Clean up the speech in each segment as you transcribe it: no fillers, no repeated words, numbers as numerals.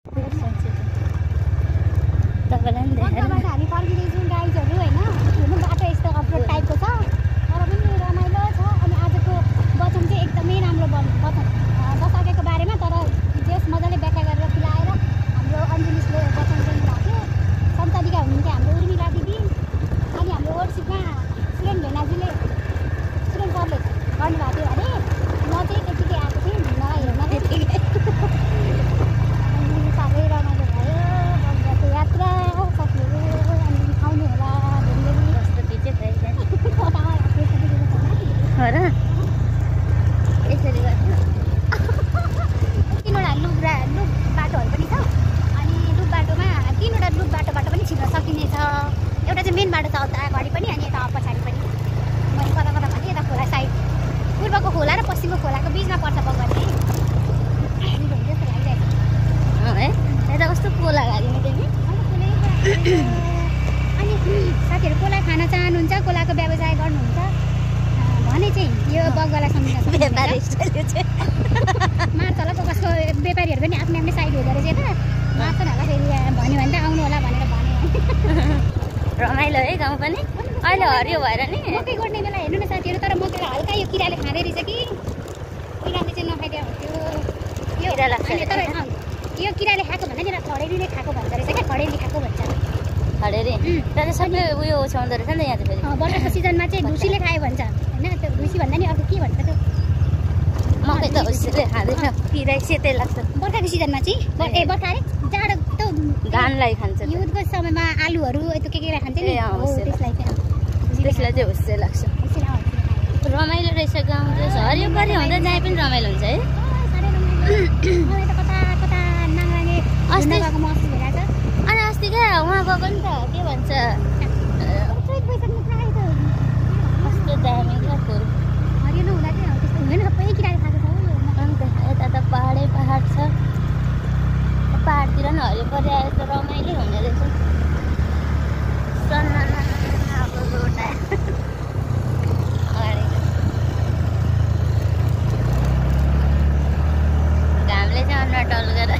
हामी फर्किँदैछौँ गाइजहरू होइन। हेर्नु बाटो यस्तो अफरोड टाइपको छ तर पनि रमाइलो छ। अनि आजको वचन चाहिँ एकदमै राम्रो वचन दशहराको बारेमा, तर जस मजाले व्याख्या गरेर खुलाएर हाम्रो अन्जुलिसले वचन पनि राख्यो। सन्तादिका हुनुहुन्थ्यो हाम्रो उर्मिला दिदी, अनि हाम्रो वर्कसिपमा सुरेन भेनाजीले सुरेन सरले गर्नुभएको थियो अरे। म चाहिँ त्यतिकै आएको थिएँ घुम्नलाई हेर्न त्यतिकै। अनि साह्रै रमाइलो भयो बगदाको यात्रा साथीहरू। अनि आउनु होला धेरै जस्तो पिछे भयो र यसरी गर्छ। तिनवटा लुप बाटोहरू पनि छ। अनि लुप बाटोमा तिनवटा लुप बाटोबाट पनि छिर्न सकिने छ। एउटा चाहिँ मेन बाटो छ उता अगाडि पनि अनि यता पछाडि पनि। मैले कता कता भने यता खोला साइड पूर्वको खोला र पश्चिमको खोलाको बिचमा पर्छ बगदाले। जस्तो लागिरहेको है यता कस्तो कोला गाडीमा चाहिँ। अनि साथीहरू कोला खान चाहनुहुन्छ, कोलाको व्यवसाय गर्नुहुन्छ भने चाहिँ यो बगवाला सम्झिन मार्छ होला। कसको व्यापारीहरू पनि आफ्नो आफ्नै साइड हुँदो रहेछ यता मार्छन् होला। फेरि भन्यो भने त आउनु होला भनेर भने रमाइलो है गाउँ पनि। अहिले हरियो भएर नि मकै गोड्ने बेला हेर्नु न साथीहरू। तर मकैलाई हल्का यो किराले खाँदै रहेछ कि किराले चाहिँ नखाइदिया हुन्थ्यो। यो किरा लाग्छ तर यो किराले खाएको भन्दा नि खडेरीले खाएको भन्दो रहेछ क्या। खडेरी खाएको भन्छ खडेरी। तर सबै उयो ओछ्याउँदो रहेछ नि त यहाँ त फेरि। बर्खाको सिजनमा चाहिँ ढुसीले खायो भन्छ होइन। त्यो ढुसी भन्दा नि अर्को के भन्छ त्यो मकै त उसले खाँदैन, किरा सेतै लाग्छ। बर्खाको सिजनमा चाहिँ बर्खा अरे जाडो त धानलाई खान्छ। युद्धको समयमा आलुहरू यस्तो के खान्छ नि त्यसलाई चाहिँ हुस्से लाग्छ। रमाइलो रहेछ गाउँ रहेछ। हरियो परियो हुँदा जहीँ पनि रमाइलो हुन्छ है। मलाई त कता कता नाङ्राङे अस्ति गएको महसुस भइरहेको छ। अनि अस्ति क्या उहाँ गएको नि त के भन्छ कस्तो दामी क्या फुल हरियो नहुँदा चाहिँ त्यस्तो हुँदैन। सबै किराले खाएको छ अन्त यता त पहाडै पहाड छ। पहाडतिर नि हरियो परिआयो त रमाइलो हुने रहेछ। घामले चाहिँ अनुहार टल्केर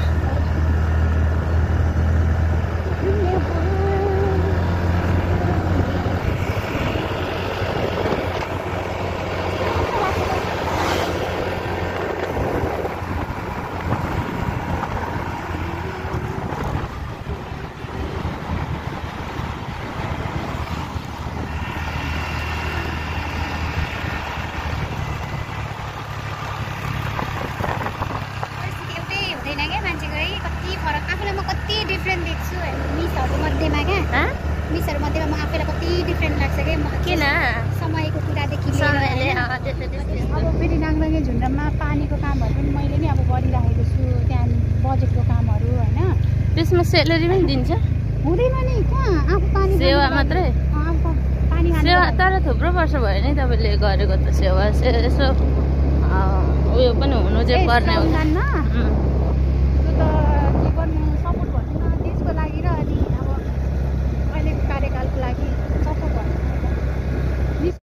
मिसहरू मध्येमा म आफैलाई कति डिफ्रेन्ट लाग्छ कि किन समयको कुरादेखि अब फेरि नाङ्राङे झुन्डामा पानीको कामहरू पनि मैले नि अब गरिराखेको छु। त्यहाँ बजेटको कामहरू होइन। त्यसमा सेलेरी पनि दिन्छ हुँदैन नि कहाँ आफू पानी सेवा मात्रै पानी सेवा। तर थुप्रो वर्ष भयो नि तपाईँले गरेको त सेवा। यसो उयो पनि हुनु चाहिँ पर्ने हुन्छ।